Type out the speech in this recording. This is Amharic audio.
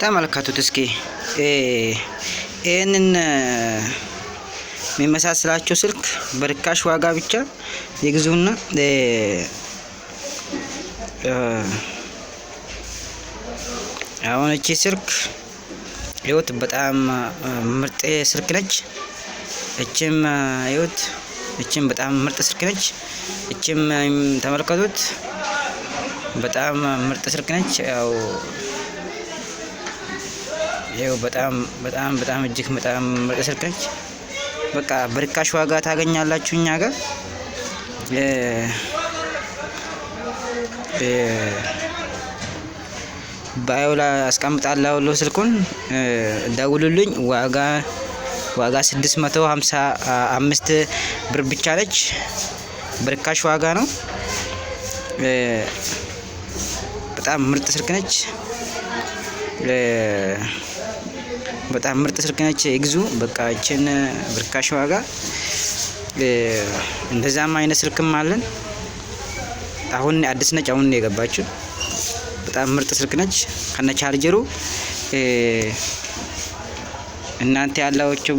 ተመልከቱት እስኪ። ይህንን የሚመሳስላቸው ስልክ በርካሽ ዋጋ ብቻ ይግዙና አሁን እቺ ስልክ ይኸውት በጣም ምርጥ ስልክ ነች። እችም ይኸውት እችም በጣም ምርጥ ስልክ ነች። እችም ተመልከቱት፣ በጣም ምርጥ ስልክ ነች። ያው ይኸው በጣም በጣም በጣም እጅግ በጣም ምርጥ ስልክ ነች። በቃ በርካሽ ዋጋ ታገኛላችሁ እኛ ጋር። Bio ላይ አስቀምጣለሁ ስልኩን፣ ደውሉልኝ። ዋጋ 655 ብር ብቻ ነች። በርካሽ ዋጋ ነው። በጣም ምርጥ ስልክ ነች። በጣም ምርጥ ስልክ ነች። ይግዙ። በቃ ይችን በርካሽ ዋጋ። እንደዛም አይነት ስልክም አለን። አሁን አዲስ ነች። አሁን ነው የገባችው። በጣም ምርጥ ስልክ ነች ከነ ቻርጀሩ። እናንተ ያላችሁ